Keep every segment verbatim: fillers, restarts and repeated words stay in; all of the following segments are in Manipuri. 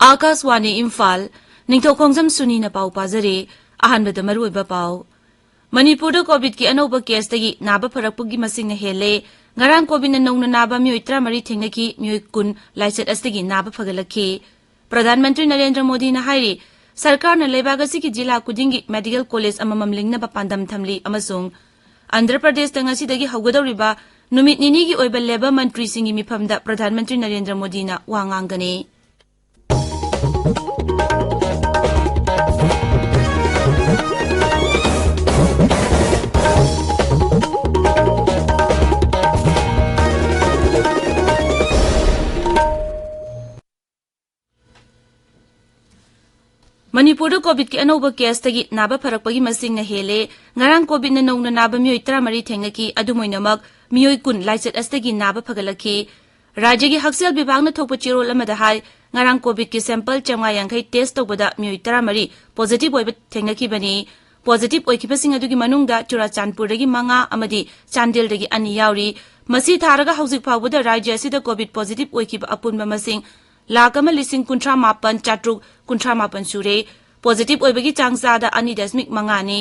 ꯑꯥꯀꯥꯁꯋꯥꯅꯤ ꯏꯝꯐꯥꯜ, ꯅꯤꯡꯊꯧꯈꯣꯡꯖꯝ ꯁꯨꯅꯤꯅ ꯄꯥꯎ ꯄꯥꯖꯔꯤ꯫ ꯑꯍꯥꯟꯕꯗ ꯃꯔꯨꯑꯣꯏꯕ ꯄꯥꯎ꯫ ꯃꯅꯤꯄꯨꯔꯗ ꯀꯣꯚꯤꯗꯀꯤ ꯑꯅꯧꯕ ꯀꯦꯁꯇꯒꯤ ꯅꯥꯕ ꯐꯔꯛꯄꯒꯤ ꯃꯁꯤꯡꯅ ꯍꯦꯜꯂꯦ꯫ ꯉꯔꯥꯡ ꯀꯣꯚꯤꯗꯅ ꯅꯧꯅ ꯅꯥꯕ ꯃꯤꯑꯣꯏ ꯇꯔꯥꯃꯔꯤ ꯊꯦꯡꯅꯈꯤ, ꯃꯤꯑꯣꯏ ꯀꯨꯟ ꯂꯥꯏꯆꯠ ꯑꯁꯤꯗꯒꯤ ꯅꯥꯕ ꯐꯒꯠꯂꯛꯈꯤ꯫ ꯄ꯭ꯔꯙꯥꯟ ꯃꯟꯇ꯭ꯔꯤ ꯅꯔꯦꯟꯗ꯭ꯔ ꯃꯣꯗꯤꯅ ꯍꯥꯏꯔꯤ, ꯁꯔꯀꯥꯔꯅ ꯂꯩꯕꯥꯛ ꯑꯁꯤꯒꯤ ꯖꯤꯂꯥ ꯈꯨꯗꯤꯡꯒꯤ ꯃꯦꯗꯤꯀꯦꯜ ꯀꯣꯂꯦꯖ ꯑꯃꯃꯝ ꯂꯤꯡꯅꯕ ꯄꯥꯟꯗꯝ ꯊꯝꯂꯤ ꯑꯃꯁꯨꯡ ꯑꯟꯙ꯭ꯔ ꯄ꯭ꯔꯗꯦꯁꯇ ꯉꯁꯤꯗꯒꯤ ꯍꯧꯒꯗꯧꯔꯤꯕ ꯅꯨꯃꯤꯠ ꯅꯤꯅꯤꯒꯤ ꯑꯣꯏꯕ ꯂꯦꯕꯔ ꯃꯟꯇ꯭ꯔꯤꯁꯤꯡꯒꯤ ꯃꯤꯐꯝꯗ ꯄ꯭ꯔꯙꯥꯟ ꯃꯟꯇ꯭ꯔꯤ ꯅꯔꯦꯟꯗ꯭ꯔ ꯃꯣꯗꯤꯅ ꯋꯥ ꯉꯥꯡꯒꯅꯤ꯫ ꯃꯅꯤꯄꯨꯔꯗ ꯀꯣꯚꯤꯗꯀꯤ ꯑꯅꯧꯕ ꯀꯦꯁꯇꯒꯤ ꯅꯥꯕ ꯐꯔꯛꯄꯒꯤ ꯃꯁꯤꯡꯅ ꯍꯦꯜꯂꯦ꯫ ꯉꯔꯥꯡ ꯀꯣꯚꯤꯗꯅ ꯅꯧꯅ ꯅꯥꯕ ꯃꯤꯑꯣꯏ ꯇꯔꯥꯃꯔꯤ ꯊꯦꯡꯅꯈꯤ꯫ ꯑꯗꯨꯝ ꯑꯣꯏꯅꯃꯛ, ꯃꯤꯑꯣꯏ ꯀꯨꯟ ꯂꯥꯏꯆꯠ ꯑꯁꯤꯗꯒꯤ ꯅꯥꯕ ꯐꯒꯠꯂꯛꯈꯤ꯫ ꯔꯥꯖ꯭ꯌꯒꯤ ꯍꯛꯁꯦꯜ ꯕꯤꯚꯥꯒꯅ ꯊꯣꯛꯄ ꯆꯦꯔꯣꯜ ꯑꯃꯗ ꯍꯥꯏ, ꯉꯔꯥꯡ ꯀꯣꯚꯤꯗꯀꯤ ꯁꯦꯝꯄꯜ ꯆꯥꯝꯃꯉꯥ ꯌꯥꯡꯈꯩ ꯇꯦꯁ ꯇꯧꯕꯗ ꯃꯤꯑꯣꯏ ꯇꯔꯥꯃꯔꯤ ꯄꯣꯖꯤꯇꯤꯚ ꯑꯣꯏꯕ ꯊꯦꯡꯅꯈꯤꯕꯅꯤ꯫ ꯄꯣꯖꯤꯇꯤꯚ ꯑꯣꯏꯈꯤꯕꯁꯤꯡ ꯑꯗꯨꯒꯤ ꯃꯅꯨꯡꯗ ꯆꯨꯔꯥꯆꯥꯟꯄꯨꯔꯗꯒꯤ ꯃꯉꯥ ꯑꯃꯗꯤ ꯆꯥꯟꯗꯦꯜꯗꯒꯤ ꯑꯅꯤ ꯌꯥꯎꯔꯤ꯫ ꯃꯁꯤ ꯊꯥꯔꯒ ꯍꯧꯖꯤꯛ ꯐꯥꯎꯕꯗ ꯔꯥꯖ꯭ꯌ ꯑꯁꯤꯗ ꯀꯣꯚꯤꯗ ꯄꯣꯖꯤꯇꯤꯚ ꯑꯣꯏꯈꯤꯕ ꯑꯄꯨꯟꯕ ꯃꯁꯤꯡ ꯂꯥꯈ ꯑꯃ ꯂꯤꯁꯤꯡ ꯀꯨꯟꯊ꯭ꯔꯥ ꯃꯥꯄꯟ ꯆꯥꯇ꯭ꯔꯨꯛ ꯀꯨꯟꯊ꯭ꯔꯥ ꯃꯥꯄꯟ ꯁꯨꯔꯦ꯫ ꯄꯣꯖꯤꯇꯤꯚ ꯑꯣꯏꯕꯒꯤ ꯆꯥꯡ ꯆꯥꯗ ꯑꯅꯤ ꯗꯁꯃꯤꯛ ꯃꯉꯥꯅꯤ꯫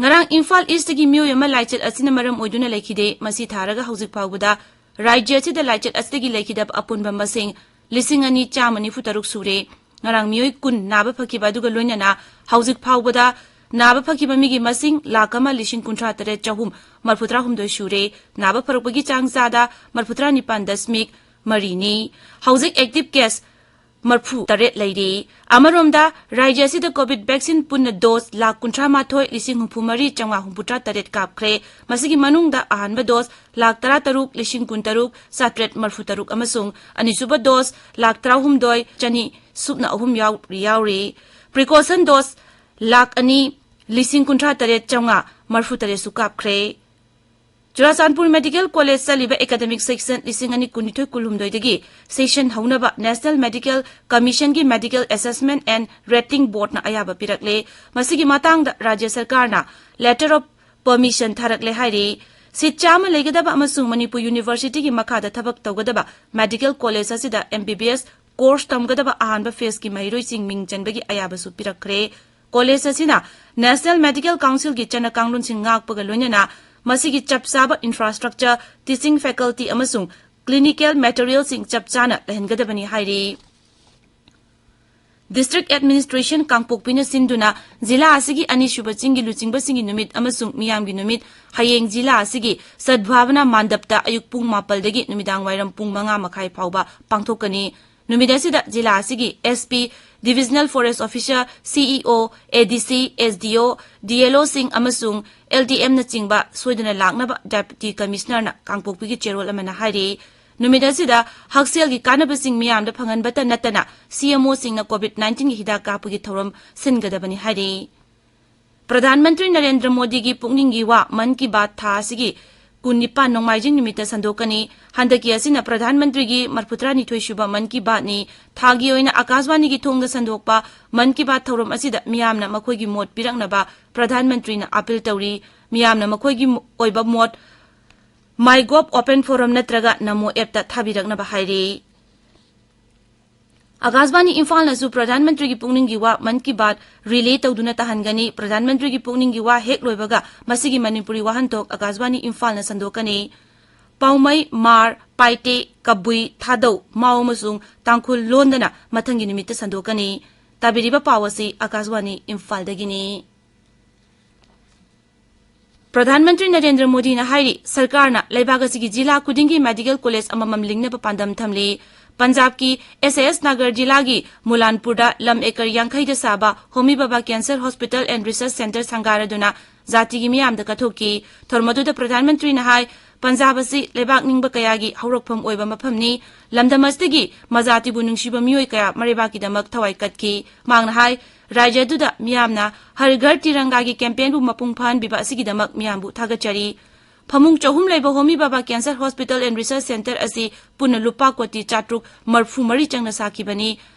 ꯉꯔꯥꯡ ꯏꯝꯐꯥꯜ ꯏꯁꯇꯒꯤ ꯃꯤꯑꯣꯏ ꯑꯃ ꯂꯥꯏꯆꯠ ꯑꯁꯤꯅ ꯃꯔꯝ ꯑꯣꯏꯗꯨꯅ ꯂꯩꯈꯤꯗꯦ꯫ ꯃꯁꯤ ꯊꯥꯔꯒ ꯍꯧꯖꯤꯛ ꯐꯥꯎꯕꯗ ꯔꯥꯖ꯭ꯌ ꯑꯁꯤꯗ ꯂꯥꯏꯆꯠ ꯑꯁꯤꯗꯒꯤ ꯂꯩꯈꯤꯗꯕ ꯑꯄꯨꯟꯕ ꯃꯁꯤꯡ ꯂꯤꯁꯤꯡ ꯑꯅꯤ ꯆꯥꯝꯃ ꯅꯤꯐꯨ ꯇꯔꯨꯛ ꯁꯨꯔꯦ꯫ ꯉꯔꯥꯡ ꯃꯤꯑꯣꯏ ꯀꯨꯟ ꯅꯥꯕ ꯐꯈꯤꯕ ꯑꯗꯨꯒ ꯂꯣꯏꯅꯅ ꯍꯧꯖꯤꯛ ꯐꯥꯎꯕꯗ ꯅꯥꯕ ꯐꯈꯤꯕ ꯃꯤꯒꯤ ꯃꯁꯤꯡ ꯂꯥꯈ ꯑꯃ ꯂꯤꯁꯤꯡ ꯀꯨꯟꯊ꯭ꯔꯥ ꯇꯔꯦꯠ ꯆꯍꯨꯝ ꯃꯔꯐꯨꯇꯔꯥ ꯍꯨꯝꯗꯣꯏ ꯁꯨꯔꯦ꯫ ꯅꯥꯕ ꯐꯔꯛꯄꯒꯤ ꯆꯥꯡ ꯆꯥꯗ ꯃꯔꯐꯨꯇꯔꯥ ꯅꯤꯄꯥꯟ ꯗꯁꯃꯤꯛ ꯃꯔꯤꯅꯤ꯫ ꯍꯧꯖꯤꯛ ꯑꯦꯛꯇꯤꯚ ꯀꯦꯁ ꯃꯔꯐꯨ ꯇꯔꯦꯠ ꯂꯩꯔꯤ꯫ ꯑꯃꯔꯣꯝꯗ, ꯔꯥꯖ꯭ꯌ ꯑꯁꯤꯗ ꯀꯣꯚꯤꯗ ꯚꯦꯛꯁꯤꯟ ꯄꯨꯟꯅ ꯗꯣꯁ ꯂꯥꯈ ꯀꯨꯟꯊ꯭ꯔꯥ ꯃꯥꯊꯣꯏ ꯂꯤꯁꯤꯡ ꯍꯨꯝꯐꯨ ꯃꯔꯤ ꯆꯥꯝꯃꯉꯥ ꯍꯨꯝꯐꯨꯇꯔꯥ ꯇꯔꯦꯠ ꯀꯥꯞꯈ꯭ꯔꯦ꯫ ꯃꯁꯤꯒꯤ ꯃꯅꯨꯡꯗ ꯑꯍꯥꯟꯕ ꯗꯣꯁ ꯂꯥꯈ ꯇꯔꯥ ꯇꯔꯨꯛ ꯂꯤꯁꯤꯡ ꯀꯨꯟ ꯇꯔꯨꯛ ꯆꯥꯇ꯭ꯔꯦꯠ ꯃꯔꯐꯨ ꯇꯔꯨꯛ ꯑꯃꯁꯨꯡ ꯑꯅꯤꯁꯨꯕ ꯗꯣꯁ ꯂꯥꯈ ꯇꯔꯥꯍꯨꯝꯗꯣꯏ ꯆꯅꯤ ꯁꯨꯞꯅ ꯑꯍꯨꯝ ꯌꯥꯎꯔꯤ, ꯌꯥꯎꯔꯤ꯫ ꯄ꯭ꯔꯤꯀꯣꯁꯟ ꯗꯣꯁ ꯂꯥꯈ ꯑꯅꯤ ꯂꯤꯁꯤꯡ ꯀꯨꯟꯊ꯭ꯔꯥ ꯇꯔꯦꯠ ꯆꯥꯝꯃꯉꯥ ꯃꯔꯐꯨ ꯇꯔꯦꯠꯁꯨ ꯀꯥꯞꯈ꯭ꯔꯦ꯫ ꯆꯨꯔꯥꯆꯥꯟꯄꯨꯔ ꯃꯦꯗꯤꯀꯦꯜ ꯀꯣꯂꯦꯖ ꯆꯠꯂꯤꯕ ꯑꯦꯀꯥꯗꯃꯤꯛ ꯁꯦꯁꯟ ꯂꯤꯁꯤꯡ ꯑꯅꯤ ꯀꯨꯟꯅꯤꯊꯣꯏ ꯀꯨꯟꯍꯨꯝꯗꯣꯏꯗꯒꯤ ꯁꯦꯁꯟ ꯍꯧꯅꯕ ꯅꯦꯁꯅꯦꯜ ꯃꯦꯗꯤꯀꯦꯜ ꯀꯃꯤꯁꯟꯒꯤ ꯃꯦꯗꯤꯀꯦꯜ ꯑꯦꯁꯦꯁꯃꯦꯟ ꯑꯦꯟ ꯔꯦꯇꯤꯡ ꯕꯣꯔꯗꯅ ꯑꯌꯥꯕ ꯄꯤꯔꯛꯂꯦ꯫ ꯃꯁꯤꯒꯤ ꯃꯇꯥꯡꯗ ꯔꯥꯖ꯭ꯌ ꯁꯔꯀꯥꯔꯅ letter of permission ꯊꯥꯔꯛꯂꯦ ꯍꯥꯏꯔꯤ꯫ ꯁꯤꯠ ꯆꯥꯝꯃ ꯂꯩꯒꯗꯕ ꯑꯃꯁꯨꯡ ꯃꯅꯤꯄꯨꯔ ꯌꯨꯅꯤꯚꯔꯁꯤꯇꯤꯒꯤ ꯃꯈꯥꯗ ꯊꯕꯛ ꯇꯧꯒꯗꯕ ꯃꯦꯗꯤꯀꯦꯜ ꯀꯣꯂꯦꯖ ꯑꯁꯤꯗ ꯑꯦꯝ ꯕꯤ ꯕꯤ ꯑꯦꯁ ꯀꯣꯔꯁ ꯇꯝꯒꯗꯕ ꯑꯍꯥꯟꯕ ꯐꯦꯁꯀꯤ ꯃꯍꯩꯔꯣꯏꯁꯤꯡ ꯃꯤꯡ ꯆꯟꯕꯒꯤ ꯑꯌꯥꯕꯁꯨ ꯄꯤꯔꯛꯈ꯭ꯔꯦ꯫ ꯀꯣꯂꯦꯖ ꯑꯁꯤꯅ ꯅꯦꯁꯅꯦꯜ ꯃꯦꯗꯤꯀꯦꯜ ꯀꯥꯎꯟꯁꯤꯜꯒꯤ ꯆꯠꯅ ꯀꯥꯡꯂꯣꯟꯁꯤꯡ ꯉꯥꯛꯄꯒ ꯂꯣꯏꯅꯅ ꯃꯁꯤꯒꯤ ꯆꯞ ꯆꯥꯕ ꯏꯟꯐ꯭ꯔꯥꯁ꯭ꯇ꯭ꯔꯛꯆꯔ, ꯇꯤꯆꯤꯡ ꯐꯦꯀꯜꯇꯤ ꯑꯃꯁꯨꯡ ꯀ꯭ꯂꯤꯅꯤꯀꯦꯜ ꯃꯦꯇꯔꯤꯌꯦꯜꯁꯤꯡ ꯆꯞ ꯆꯥꯅ ꯂꯩꯍꯟꯒꯗꯕꯅꯤ ꯍꯥꯏꯔꯤ꯫ ꯗꯤꯁꯇ꯭ꯔꯤꯛ ꯑꯦꯗꯃꯤꯅꯤꯁꯇ꯭ꯔꯦꯁꯟ ꯀꯥꯡꯄꯣꯛꯄꯤꯅ ꯁꯤꯟꯗꯨꯅ ꯖꯤꯂꯥ ꯑꯁꯤꯒꯤ ꯑꯅꯤꯁꯨꯕ ꯆꯤꯡꯒꯤ ꯂꯨꯆꯤꯡꯕꯁꯤꯡꯒꯤ ꯅꯨꯃꯤꯠ ꯑꯃꯁꯨꯡ ꯃꯤꯌꯥꯝꯒꯤ ꯅꯨꯃꯤꯠ ꯍꯌꯦꯡ ꯖꯤꯂꯥ ꯑꯁꯤꯒꯤ ꯁꯗꯚꯥꯕꯅꯥ ꯃꯥꯟꯗꯞꯇ ꯑꯌꯨꯛ ꯄꯨꯡ ꯃꯥꯄꯜꯗꯒꯤ ꯅꯨꯃꯤꯗꯥꯡ ꯋꯥꯏꯔꯝ ꯄꯨꯡ ꯃꯉꯥ ꯃꯈꯥꯏ ꯐꯥꯎꯕ ꯄꯥꯡꯊꯣꯛꯀꯅꯤ꯫ ꯅꯨꯃꯤꯠ ꯑꯁꯤꯗ ꯖꯤꯂꯥ ꯑꯁꯤꯒꯤ S P, divisional forest officer, ꯁꯤ ꯏ ꯑꯣ, ꯑꯦ ꯗꯤ ꯁꯤ, ꯑꯦꯁ ꯗꯤ ꯑꯣ, ꯗꯤ ꯑꯦꯜ ꯑꯣꯁꯤꯡ ꯑꯃꯁꯨꯡ ꯑꯦꯜ ꯗꯤ ꯑꯦꯝꯅꯆꯤꯡꯕ ꯁꯣꯏꯗꯅ ꯂꯥꯛꯅꯕ ꯗꯦꯄ꯭ꯌꯨꯇꯤ ꯀꯃꯤꯁꯅꯔꯅ ꯀꯥꯡꯄꯣꯛꯄꯤꯒꯤ ꯆꯦꯔꯣꯜ ꯑꯃꯅ ꯍꯥꯏꯔꯤ꯫ ꯅꯨꯃꯤꯠ ꯑꯁꯤꯗ ꯍꯛꯁꯦꯜꯒꯤ ꯀꯥꯟꯅꯕꯁꯤꯡ ꯃꯤꯌꯥꯝꯗ ꯐꯪꯍꯟꯕꯇ ꯅꯠꯇꯅ ꯁꯤ ꯑꯦꯝ ꯑꯣꯁꯤꯡꯅ ꯀꯣꯚꯤꯗ ꯅꯥꯏꯟꯇꯤꯟꯒꯤ ꯍꯤꯗꯥꯛ ꯀꯥꯞꯄꯒꯤ ꯊꯧꯔꯝ ꯁꯤꯟꯒꯗꯕꯅꯤ ꯍꯥꯏꯔꯤ꯫ ꯄ꯭ꯔꯙꯥꯟ ꯃꯟꯇ꯭ꯔꯤ ꯅꯔꯦꯟꯗ꯭ꯔ ꯃꯣꯗꯤꯒꯤ ꯄꯨꯛꯅꯤꯡꯒꯤ ꯋꯥ ꯃꯟ ꯀꯤ ꯕꯥꯠ ꯊꯥ ꯑꯁꯤꯒꯤ ꯀꯨꯟꯅꯤꯄꯥꯟ ꯅꯣꯡꯃꯥꯏꯖꯤꯡ ꯅꯨꯃꯤꯠꯇ ꯁꯟꯗꯣꯛꯀꯅꯤ꯫ ꯍꯟꯗꯛꯀꯤ ꯑꯁꯤꯅ ꯄ꯭ꯔꯙꯥꯟ ꯃꯟꯇ꯭ꯔꯤꯒꯤ ꯃꯔꯐꯨꯇꯔꯥꯅꯤꯊꯣꯏ ꯁꯨꯕ ꯃꯟ ꯀꯤ ꯕꯥꯠꯅꯤ꯫ ꯊꯥꯒꯤ ꯑꯣꯏꯅ ꯑꯀꯥꯁꯕꯥꯅꯤꯒꯤ ꯊꯣꯡꯗ ꯁꯟꯗꯣꯛꯄ ꯃꯟ ꯀꯤ ꯕꯥꯠ ꯊꯧꯔꯝ ꯑꯁꯤꯗ ꯃꯤꯌꯥꯝꯅ ꯃꯈꯣꯏꯒꯤ ꯃꯣꯠ ꯄꯤꯔꯛꯅꯕ ꯄ꯭ꯔꯙꯥꯟ ꯃꯟꯇ꯭ꯔꯤꯅ ꯑꯥꯄꯤꯜ ꯇꯧꯔꯤ꯫ ꯃꯤꯌꯥꯝꯅ ꯃꯈꯣꯏꯒꯤ ꯑꯣꯏꯕ ꯃꯣꯠ ꯃꯥꯏ ꯒꯣꯚ ꯑꯣꯄꯟ ꯐꯣꯔꯝ ꯅꯠꯇ꯭ꯔꯒ ꯅꯃꯣ ꯑꯦꯞꯇ ꯊꯥꯕꯤꯔꯛꯅꯕ ꯍꯥꯏꯔꯤ꯫ ꯑꯀꯥꯁꯕꯥꯅꯤ ꯏꯝꯐꯥꯜꯅꯁꯨ ꯄ꯭ꯔꯙꯥꯟ ꯃꯟꯇ꯭ꯔꯤꯒꯤ ꯄꯨꯛꯅꯤꯡꯒꯤ ꯋꯥ ꯃꯟ ꯀꯤ ꯕꯥꯠ ꯔꯤꯂꯦ ꯇꯧꯗꯨꯅ ꯇꯥꯍꯟꯒꯅꯤ꯫ ꯄ꯭ꯔꯙꯥꯟ ꯃꯟꯇ꯭ꯔꯤꯒꯤ ꯄꯨꯛꯅꯤꯡꯒꯤ ꯋꯥ ꯍꯦꯛ ꯂꯣꯏꯕꯒ ꯃꯁꯤꯒꯤ ꯃꯅꯤꯄꯨꯔꯤ ꯋꯥꯍꯟꯊꯣꯛ ꯑꯀꯥꯁꯕꯥꯅꯤ ꯏꯝꯐꯥꯜꯅ ꯁꯟꯗꯣꯛꯀꯅꯤ꯫ ꯄꯥꯎꯃꯩ, ꯃꯥꯔ, ꯄꯥꯏꯇꯦ, ꯀꯕꯨꯏ, ꯊꯥꯗꯧ, ꯃꯥꯎ ꯑꯃꯁꯨꯡ ꯇꯥꯡꯈꯨꯜ ꯂꯣꯟꯗꯅ ꯃꯊꯪꯒꯤ ꯅꯨꯃꯤꯠꯇ ꯁꯟꯗꯣꯛꯀꯅꯤ꯫ ꯇꯥꯕꯤꯔꯤꯕ ꯄꯥꯎ ꯑꯁꯤ ꯑꯀꯥꯁꯕꯥꯅꯤ ꯏꯝꯐꯥꯜꯗꯒꯤꯅꯤ꯫ ꯄ꯭ꯔꯙꯥꯟ ꯃꯟꯇ꯭ꯔꯤ ꯅꯔꯦꯟꯗ꯭ꯔ ꯃꯣꯗꯤꯅ ꯍꯥꯏꯔꯤ, ꯁꯔꯀꯥꯔꯅ ꯂꯩꯕꯥꯛ ꯑꯁꯤꯒꯤ ꯖꯤꯂꯥ ꯈꯨꯗꯤꯡꯒꯤ ꯃꯦꯗꯤꯀꯦꯜ ꯀꯣꯂꯦꯖ ꯑꯃꯃꯝ ꯂꯤꯡꯅꯕ ꯄꯥꯟꯗꯝ ꯊꯝꯂꯤ꯫ ꯄꯟꯖꯥꯕꯀꯤ ꯑꯦꯁ ꯑꯦꯁ ꯅꯒꯔ ꯖꯤꯂꯥꯒꯤ ꯃꯨꯂꯥꯟꯄꯨꯔꯗ ꯂꯝ ꯑꯦꯀꯔ ꯌꯥꯡꯈꯩꯗ ꯁꯥꯕ Homi Bhabha cancer hospital and research centre ꯁꯪꯒꯥꯔꯗꯨꯅ ꯖꯥꯇꯤꯒꯤ ꯃꯤꯌꯥꯝꯗ ꯀꯠꯊꯣꯛꯈꯤ꯫ ꯊꯧꯔꯝ ꯑꯗꯨꯗ ꯄ꯭ꯔꯙꯥꯟ ꯃꯟꯇ꯭ꯔꯤꯅ ꯍꯥꯏ, ꯄꯟꯖꯥꯕ ꯑꯁꯤ ꯂꯩꯕꯥꯛ ꯅꯤꯡꯕ ꯀꯌꯥꯒꯤ ꯍꯧꯔꯛꯐꯝ ꯑꯣꯏꯕ ꯃꯐꯝꯅꯤ꯫ ꯂꯝꯗꯝ ꯑꯁꯤꯗꯒꯤ ꯃꯖꯥꯇꯤꯕꯨ ꯅꯨꯡꯁꯤꯕ ꯃꯤꯑꯣꯏ ꯀꯌꯥ ꯃꯔꯩꯕꯥꯛꯀꯤꯗꯃꯛ ꯊꯋꯥꯏ ꯀꯠꯈꯤ꯫ ꯃꯍꯥꯛꯅ ꯍꯥꯏ, ꯔꯥꯖ꯭ꯌ ꯑꯗꯨꯗ ꯃꯤꯌꯥꯝꯅ ꯍꯔ ꯘꯔ ꯇꯤꯔꯪꯒꯥꯒꯤ ꯀꯦꯝꯄꯦꯟꯕꯨ ꯃꯄꯨꯡ ꯐꯥꯍꯟꯕꯤꯕ ꯑꯁꯤꯒꯤꯗꯃꯛ ꯃꯤꯌꯥꯝꯕꯨ ꯊꯥꯒꯠꯆꯔꯤ꯫ ꯐꯃꯨꯡ ꯆꯍꯨꯝ ꯂꯩꯕ Homi Bhabha cancer hospital and research centre ꯑꯁꯤ ꯄꯨꯟꯅ ꯂꯨꯄꯥ ꯀꯣꯇꯤ ꯆꯥꯇ꯭ꯔꯨꯛ ꯃꯔꯐꯨ ꯃꯔꯤ ꯆꯪꯅ ꯁꯥꯈꯤꯕꯅꯤ꯫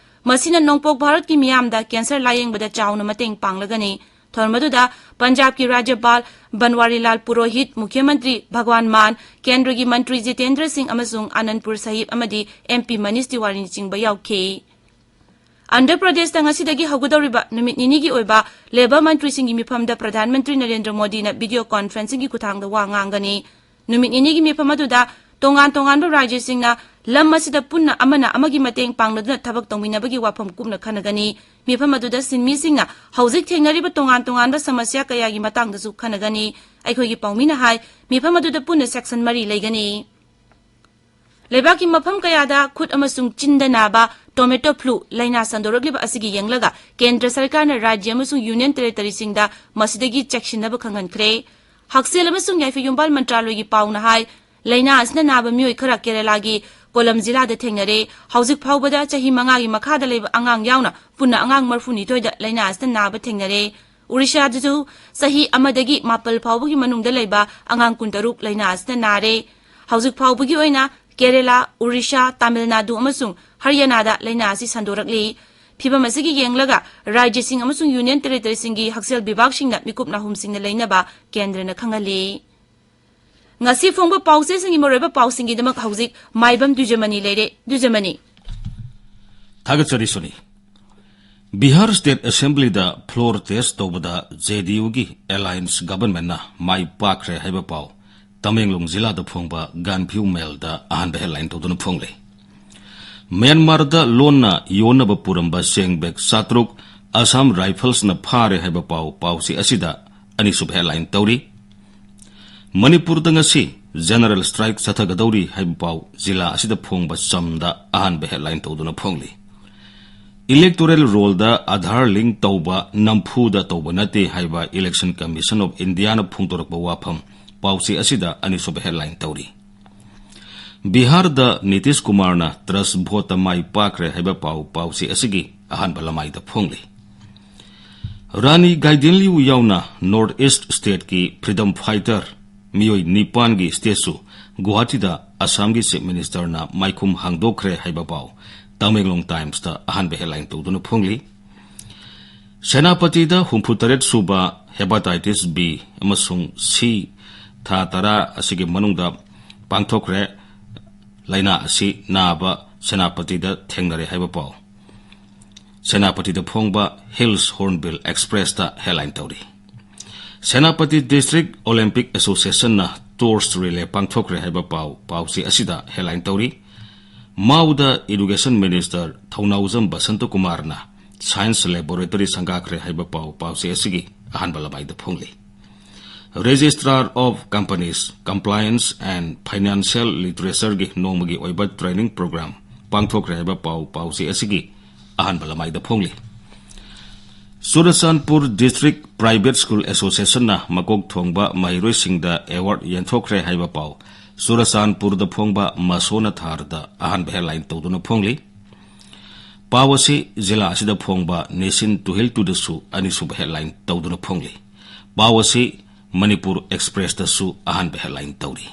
ꯃꯁꯤꯅ ꯅꯣꯡꯄꯣꯛ ꯚꯥꯔꯠꯀꯤ ꯃꯤꯌꯥꯝꯗ ꯀꯦꯟꯁꯔ ꯂꯥꯌꯦꯡꯕꯗ ꯆꯥꯎꯅ ꯃꯇꯦꯡ ꯄꯥꯡꯂꯒꯅꯤ꯫ ꯊꯧꯔꯝ ꯑꯗꯨꯗ ꯄꯟꯖꯥꯕꯀꯤ ꯔꯥꯖ꯭ꯌꯄꯥꯜ ꯕꯟꯋꯥꯔꯤꯂꯥꯜ ꯄꯨꯔꯣꯍꯤꯠ, ꯃꯨꯈ꯭ꯌ ꯃꯟꯇ꯭ꯔꯤ ꯚꯒꯋꯥꯟ ꯃꯥꯟ, ꯀꯦꯟꯗ꯭ꯔꯒꯤ ꯃꯟꯇ꯭ꯔꯤ ꯖꯤꯇꯦꯟꯗ꯭ꯔ ꯁꯤꯡ ꯑꯃꯁꯨꯡ ꯑꯅꯟꯗꯄꯨꯔ ꯁꯥꯍꯤꯕ ꯑꯃꯗꯤ ꯑꯦꯝ ꯄꯤ ꯃꯅꯤꯁ ꯇꯤꯋꯥꯔꯤꯅꯆꯤꯡꯕ ꯌꯥꯎꯈꯤ꯫ ꯑꯟꯙ꯭ꯔ ꯄ꯭ꯔꯗꯦꯁꯇ ꯉꯁꯤꯗꯒꯤ ꯍꯧꯒꯗꯧꯔꯤꯕ ꯅꯨꯃꯤꯠ ꯅꯤꯅꯤꯒꯤ ꯑꯣꯏꯕ ꯂꯦꯕꯔ ꯃꯟꯇ꯭ꯔꯤꯁꯤꯡꯒꯤ ꯃꯤꯐꯝꯗ ꯄ꯭ꯔꯙꯥꯟ ꯃꯟꯇ꯭ꯔꯤ ꯅꯔꯦꯟꯗ꯭ꯔ ꯃꯣꯗꯤꯅ ꯚꯤꯗꯤꯑꯣ ꯀꯣꯟꯐꯔꯦꯟꯁꯤꯡꯒꯤ ꯈꯨꯠꯊꯥꯡꯗ ꯋꯥ ꯉꯥꯡꯒꯅꯤ꯫ ꯅꯨꯃꯤꯠ ꯅꯤꯅꯤꯒꯤ ꯃꯤꯐꯝ ꯑꯗꯨꯗ ꯇꯣꯉꯥꯟ ꯇꯣꯉꯥꯟꯕ ꯔꯥꯖ꯭ꯌꯁꯤꯡꯅ ꯂꯝ ꯑꯁꯤꯗ ꯄꯨꯟꯅ ꯑꯃꯅ ꯑꯃꯒꯤ ꯃꯇꯦꯡ ꯄꯥꯡꯅꯗꯨꯅ ꯊꯕꯛ ꯇꯧꯃꯤꯟꯅꯕꯒꯤ ꯋꯥꯐꯝ ꯀꯨꯞꯅ ꯈꯟꯅꯒꯅꯤ꯫ ꯃꯤꯐꯝ ꯑꯗꯨꯗ ꯁꯤꯟꯃꯤꯁꯤꯡꯅ ꯍꯧꯖꯤꯛ ꯊꯦꯡꯅꯔꯤꯕ ꯇꯣꯉꯥꯟ ꯇꯣꯉꯥꯟꯕ ꯁꯃꯁ꯭ꯌꯥ ꯀꯌꯥꯒꯤ ꯃꯇꯥꯡꯗꯁꯨ ꯈꯟꯅꯒꯅꯤ꯫ ꯑꯩꯈꯣꯏꯒꯤ ꯄꯥꯎꯃꯤꯅ ꯍꯥꯏ, ꯃꯤꯐꯝ ꯑꯗꯨꯗ ꯄꯨꯟꯅ ꯁꯦꯛꯁꯟ ꯃꯔꯤ ꯂꯩꯒꯅꯤ꯫ ꯂꯩꯕꯥꯛꯀꯤ ꯃꯐꯝ ꯀꯌꯥꯗ ꯈꯨꯠ ꯑꯃꯁꯨꯡ ꯆꯤꯟꯗ ꯅꯥꯕ ꯇꯣꯃꯦꯇꯣ ꯐ꯭ꯂꯨ ꯂꯥꯏꯅꯥ ꯁꯟꯗꯣꯔꯛꯂꯤꯕ ꯑꯁꯤꯒꯤ ꯌꯦꯡꯂꯒ ꯀꯦꯟꯗ꯭ꯔ ꯁꯔꯀꯥꯔꯅ ꯔꯥꯖ꯭ꯌ ꯑꯃꯁꯨꯡ ꯌꯨꯅꯤꯌꯟ ꯇꯦꯔꯤꯇꯣꯔꯤꯁꯤꯡꯗ ꯃꯁꯤꯗꯒꯤ ꯆꯦꯛꯁꯤꯟꯅꯕ ꯈꯪꯍꯟꯈ꯭ꯔꯦ꯫ ꯍꯛꯁꯦꯜ ꯑꯃꯁꯨꯡ ꯌꯥꯏꯐ ꯌꯨꯝꯕꯥꯜ ꯃꯟꯇ꯭ꯔꯥꯂꯣꯏꯒꯤ ꯄꯥꯎꯅ ꯍꯥꯏ, ꯂꯥꯏꯅꯥ ꯑꯁꯤꯅ ꯅꯥꯕ ꯃꯤꯑꯣꯏ ꯈꯔ ꯀꯦꯔꯂꯥꯒꯤ ꯀꯣꯂꯝ ꯖꯤꯂꯥꯗ ꯊꯦꯡꯅꯔꯦ꯫ ꯍꯧꯖꯤꯛ ꯐꯥꯎꯕꯗ ꯆꯍꯤ ꯃꯉꯥꯒꯤ ꯃꯈꯥꯗ ꯂꯩꯕ ꯑꯉꯥꯡ ꯌꯥꯎꯅ ꯄꯨꯟꯅ ꯑꯉꯥꯡ ꯃꯔꯐꯨꯅꯤꯊꯣꯏꯗ ꯂꯥꯏꯅꯥ ꯑꯁꯤꯅ ꯅꯥꯕ ꯊꯦꯡꯅꯔꯦ꯫ ꯎꯔꯤꯁꯥꯗꯁꯨ ꯆꯍꯤ ꯑꯃꯗꯒꯤ ꯃꯥꯄꯜ ꯐꯥꯎꯕꯒꯤ ꯃꯅꯨꯡꯗ ꯂꯩꯕ ꯑꯉꯥꯡ ꯀꯨꯟꯇꯔꯨꯛ ꯂꯥꯏꯅꯥ ꯑꯁꯤꯅ ꯅꯥꯔꯦ꯫ ꯍꯧꯖꯤꯛ ꯐꯥꯎꯕꯒꯤ ꯑꯣꯏꯅ ꯀꯦꯔꯂꯥ, ꯎꯔꯤꯁꯥ, ꯇꯥꯃꯤꯜ ꯅꯥꯗꯨ ꯑꯃꯁꯨꯡ ꯍꯔꯤꯌꯥꯅꯥꯗ ꯂꯥꯏꯅꯥ ꯑꯁꯤ ꯁꯟꯗꯣꯔꯛꯂꯤ꯫ ꯐꯤꯚꯝ ꯑꯁꯤꯒꯤ ꯌꯦꯡꯂꯒ ꯔꯥꯖ꯭ꯌꯁꯤꯡ ꯑꯃꯁꯨꯡ ꯌꯨꯅꯤꯌꯟ ꯇꯦꯔꯤꯇꯣꯔꯤꯁꯤꯡꯒꯤ ꯍꯛꯁꯦꯜ ꯕꯤꯚꯥꯒꯁꯤꯡꯅ ꯃꯤꯀꯨꯞ ꯅꯥꯍꯨꯝꯁꯤꯡꯅ ꯂꯩꯅꯕ ꯀꯦꯟꯗ꯭ꯔꯅ ꯈꯪꯍꯜꯂꯤ꯫ ꯉꯁꯤ ꯐꯣꯡꯕ ꯄꯥꯎꯆꯦꯁꯤꯡꯒꯤ ꯃꯔꯨꯑꯣꯏꯕ ꯄꯥꯎꯁꯤꯡꯒꯤꯗꯃꯛ ꯍꯧꯖꯤꯛ ꯃꯥꯏꯕꯝ ꯗꯨꯖꯃꯅꯤ ꯂꯩꯔꯦ꯫ ꯗꯨꯖꯃꯅꯤ꯫ ꯊꯥꯒꯠꯆꯔꯤ ꯁꯨꯅꯤ꯫ ꯕꯤꯍꯥꯔ ꯁ꯭ꯇꯦꯠ ꯑꯦꯁꯦꯝꯕ꯭ꯂꯤꯗ ꯐ꯭ꯂꯣꯔ ꯇꯦꯁ ꯇꯧꯕꯗ ꯖꯦ ꯗꯤ ꯌꯨꯒꯤ ꯑꯦꯂꯥꯏꯟꯁ ꯒꯕꯔꯟꯃꯦꯟꯠꯅ ꯃꯥꯏ ꯄꯥꯛꯈ꯭ꯔꯦ ꯍꯥꯏꯕ ꯄꯥꯎ ꯇꯃꯦꯡꯂꯣꯡ ꯖꯤꯂꯥꯗ ꯐꯣꯡꯕ ꯒꯥꯟꯐ꯭ꯌꯨ ꯃꯦꯜꯗ ꯑꯍꯥꯟꯕ ꯍꯦꯗꯂꯥꯏꯟ ꯇꯧꯗꯨꯅ ꯐꯣꯡꯂꯤ꯫ ꯃ꯭ꯌꯥꯟꯃꯥꯔꯗ ꯂꯣꯟꯅ ꯌꯣꯟꯅꯕ ꯄꯨꯔꯝꯕ ꯆꯦꯡ ꯕꯦꯒ ꯆꯥꯇ꯭ꯔꯨꯛ ꯑꯁꯥꯝ ꯔꯥꯏꯐꯜꯁꯅ ꯐꯥꯔꯦ ꯍꯥꯏꯕ ꯄꯥꯎ ꯄꯥꯎꯆꯦ ꯑꯁꯤꯗ ꯑꯅꯤꯁꯨꯕ ꯍꯦꯗꯂꯥꯏꯟ ꯇꯧꯔꯤ꯫ ꯃꯅꯤꯄꯨꯔꯗ ꯉꯁꯤ ꯖꯦꯅꯔꯦꯜ ꯁ꯭ꯇ꯭ꯔꯥꯏꯛ ꯆꯠꯊꯒꯗꯧꯔꯤ ꯍꯥꯏꯕ ꯄꯥꯎ ꯖꯤꯂꯥ ꯑꯁꯤꯗ ꯐꯣꯡꯕ ꯆꯝꯗ ꯑꯍꯥꯟꯕ ꯍꯦꯗꯂꯥꯏꯟ ꯇꯧꯗꯨꯅ ꯐꯣꯡꯂꯤ꯫ ꯏꯂꯦꯛꯇꯣꯔꯦꯜ ꯔꯣꯜꯗ ꯑꯥꯙꯥꯔ ꯂꯤꯡꯛ ꯇꯧꯕ ꯅꯝꯐꯨꯗ ꯇꯧꯕ ꯅꯠꯇꯦ ꯍꯥꯏꯕ ꯏꯂꯦꯛꯁꯟ ꯀꯃꯤꯁꯟ ꯑꯣꯐ ꯏꯟꯗꯤꯌꯥꯅ ꯐꯣꯡꯗꯣꯔꯛꯄ ꯋꯥꯐꯝ ꯄꯥꯎꯆꯦ ꯑꯁꯤꯗ ꯑꯅꯤꯁꯨꯕ ꯍꯦꯗꯂꯥꯏꯟ ꯇꯧꯔꯤ꯫ ꯕꯤꯍꯥꯔꯗ ꯅꯤꯇꯤꯁ ꯀꯨꯃꯥꯔꯅ ꯇ꯭ꯔꯁ ꯚꯣꯠꯇ ꯃꯥꯏ ꯄꯥꯛꯈ꯭ꯔꯦ ꯍꯥꯏꯕ ꯄꯥꯎ ꯄꯥꯎꯆꯦ ꯑꯁꯤꯒꯤ ꯑꯍꯥꯟꯕ ꯂꯃꯥꯏꯗ ꯐꯣꯡꯂꯤ꯫ ꯔꯥꯅꯤ ꯒꯥꯏꯗꯤꯟꯂꯤꯌꯨ ꯌꯥꯎꯅ ꯅꯣꯔꯠ ꯏꯁ꯭ꯠ ꯁ꯭ꯇꯦꯠꯀꯤ ꯐ꯭ꯔꯤꯗꯝ ꯐꯥꯏꯇꯔ ꯃꯤꯑꯣꯏ ꯅꯤꯄꯥꯟꯒꯤ statue ꯒꯨꯋꯥꯍꯥꯇꯤꯗ ꯑꯁꯥꯝꯒꯤ Chief Ministerꯅ ꯃꯥꯏꯈꯨꯝ ꯍꯥꯡꯗꯣꯛꯈ꯭ꯔꯦ ꯍꯥꯏꯕ ꯄꯥꯎ ꯇꯃꯦꯡꯂꯣꯡ Timesꯇ ꯑꯍꯥꯟꯕ headline ꯇꯧꯗꯨꯅ ꯐꯣꯡꯂꯤ꯫ ꯁꯦꯅꯥꯄꯇꯤꯗ ꯍꯨꯝꯐꯨꯇꯔꯦꯠ ꯁꯨꯕ Hepatitis B ꯑꯃꯁꯨꯡ C ꯊꯥ ꯇꯔꯥ ꯑꯁꯤꯒꯤ ꯃꯅꯨꯡꯗ ꯄꯥꯡꯊꯣꯛꯈ꯭ꯔꯦ꯫ ꯂꯥꯏꯅꯥ ꯑꯁꯤ ꯅꯥꯕ ꯁꯦꯅꯥꯄꯇꯤꯗ ꯊꯦꯡꯅꯔꯦ ꯍꯥꯏꯕ ꯄꯥꯎ ꯁꯦꯅꯥꯄꯇꯤꯗ ꯐꯣꯡꯕ Hills Hornbill Expressꯇ headline ꯇꯧꯔꯤ꯫ Senapati District Olympic Associationꯅ torch relay ꯄꯥꯡꯊꯣꯛꯈ꯭ꯔꯦ ꯍꯥꯏꯕ ꯄꯥꯎ ꯄꯥꯎꯆꯦ ꯑꯁꯤꯗ headline ꯇꯧꯔꯤ꯫ ꯃꯥꯎꯗ Education Minister ꯊꯧꯅꯥꯎꯖꯝ ꯕꯁꯟꯇꯀꯨꯃꯥꯔꯅ Science Laboratory ꯁꯪꯒꯥꯈ꯭ꯔꯦ ꯍꯥꯏꯕ ꯄꯥꯎ ꯄꯥꯎꯆꯦ ꯑꯁꯤꯒꯤ ꯑꯍꯥꯟꯕ ꯂꯃꯥꯏꯗ ꯐꯣꯡꯂꯤ꯫ Registrar of Companies, Compliance and Financial Literatureꯒꯤ ꯅꯣꯡꯃꯒꯤ ꯑꯣꯏꯕ training program ꯄꯥꯡꯊꯣꯛꯈ꯭ꯔꯦ ꯍꯥꯏꯕ ꯄꯥꯎ ꯄꯥꯎꯆꯦ ꯑꯁꯤꯒꯤ ꯑꯍꯥꯟꯕ ꯂꯃꯥꯏꯗ ꯐꯣꯡꯂꯤ꯫ ꯆꯨꯔꯆꯥꯟꯄꯨꯔ District Private School Associationꯅ ꯃꯀꯣꯛ ꯊꯣꯡꯕ ꯃꯍꯩꯔꯣꯏꯁꯤꯡꯗ award ꯌꯦꯟꯊꯣꯛꯈ꯭ꯔꯦ ꯍꯥꯏꯕ ꯄꯥꯎ ꯆꯨꯔꯆꯥꯟꯄꯨꯔꯗ ꯐꯣꯡꯕ ꯃꯁꯣꯅ ꯊꯥꯔꯗ ꯑꯍꯥꯟꯕ headline ꯇꯧꯗꯨꯅ ꯐꯣꯡꯂꯤ꯫ ꯄꯥꯎ ꯑꯁꯤ ꯖꯤꯂꯥ ꯑꯁꯤꯗ ꯐꯣꯡꯕ Nation Tuhil Tudaꯁꯨ ꯑꯅꯤꯁꯨꯕ headline ꯇꯧꯗꯨꯅ ꯐꯣꯡꯂꯤ꯫ ꯄꯥꯎ ꯑꯁꯤ ꯃꯅꯤꯄꯨꯔ Expressꯇꯁꯨ ꯑꯍꯥꯟꯕ headline ꯇꯧꯔꯤ꯫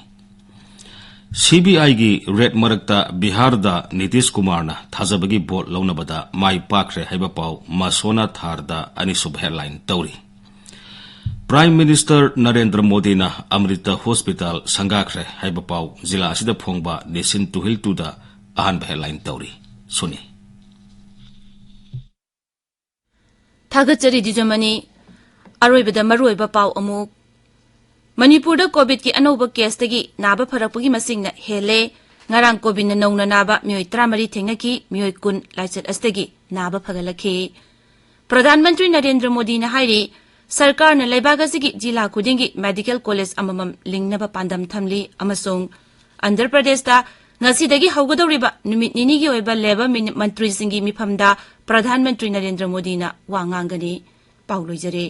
CBIꯒꯤ raid ꯃꯔꯛꯇ ꯕꯤꯍꯥꯔꯗ ꯅꯤꯇꯤꯁ ꯀꯨꯃꯥꯔꯅ ꯊꯥꯖꯕꯒꯤ vote ꯂꯧꯅꯕꯗ ꯃꯥꯏ ꯄꯥꯛꯈ꯭ꯔꯦ ꯍꯥꯏꯕ ꯄꯥꯎ ꯃꯁꯣꯅ ꯊꯥꯔꯗ ꯑꯅꯤꯁꯨꯕ headline ꯇꯧꯔꯤ꯫ Prime Minister ꯅꯔꯦꯟꯗ꯭ꯔ ꯃꯣꯗꯤꯅ ꯑꯃ꯭ꯔꯤꯇ Hospital ꯁꯪꯒꯥꯈ꯭ꯔꯦ ꯍꯥꯏꯕ ꯄꯥꯎ ꯖꯤꯂꯥ ꯑꯁꯤꯗ ꯐꯣꯡꯕ Nation Tuhil Tuꯗ ꯑꯍꯥꯟꯕ headline ꯇꯧꯔꯤ꯫ ꯁꯨꯅꯤ꯫ ꯊꯥꯒꯠꯆꯔꯤ ꯗꯤꯖꯃꯅꯤ꯫ ꯑꯔꯣꯏꯕꯗ ꯃꯔꯨꯑꯣꯏꯕ ꯄꯥꯎ ꯑꯃꯨꯛ꯫ ꯃꯅꯤꯄꯨꯔꯗ COVIDꯀꯤ ꯑꯅꯧꯕ caseꯇꯒꯤ ꯅꯥꯕ ꯐꯔꯛꯄꯒꯤ ꯃꯁꯤꯡꯅ ꯍꯦꯜꯂꯦ꯫ ꯉꯔꯥꯡ COVIDꯅ ꯅꯧꯅ ꯅꯥꯕ ꯃꯤꯑꯣꯏ ꯇꯔꯥꯃꯔꯤ ꯊꯦꯡꯅꯈꯤ, ꯃꯤꯑꯣꯏ ꯀꯨꯟ ꯂꯥꯏꯆꯠ ꯑꯁꯤꯗꯒꯤ ꯅꯥꯕ ꯐꯒꯠꯂꯛꯈꯤ꯫ ꯄ꯭ꯔꯙꯥꯟ ꯃꯟꯇ꯭ꯔꯤ ꯅꯔꯦꯟꯗ꯭ꯔ ꯃꯣꯗꯤꯅ ꯍꯥꯏꯔꯤ, ꯁꯔꯀꯥꯔꯅ ꯂꯩꯕꯥꯛ ꯑꯁꯤꯒꯤ ꯖꯤꯂꯥ ꯈꯨꯗꯤꯡꯒꯤ medical college ꯑꯃꯃꯝ ꯂꯤꯡꯅꯕ ꯄꯥꯟꯗꯝ ꯊꯝꯂꯤ ꯑꯃꯁꯨꯡ ꯑꯟꯙ꯭ꯔ ꯄ꯭ꯔꯗꯦꯁꯇ ꯉꯁꯤꯗꯒꯤ ꯍꯧꯒꯗꯧꯔꯤꯕ ꯅꯨꯃꯤꯠ ꯅꯤꯅꯤꯒꯤ ꯑꯣꯏꯕ ꯂꯦꯕꯔ ꯃꯤꯅꯤ-, ꯃꯟꯇ꯭ꯔꯤꯁꯤꯡꯒꯤ ꯃꯤꯐꯝꯗ ꯄ꯭ꯔꯙꯥꯟ ꯃꯟꯇ꯭ꯔꯤ ꯅꯔꯦꯟꯗ꯭ꯔ ꯃꯣꯗꯤꯅ ꯋꯥ ꯉꯥꯡꯒꯅꯤ꯫ ꯄꯥꯎ ꯂꯣꯏꯖꯔꯦ꯫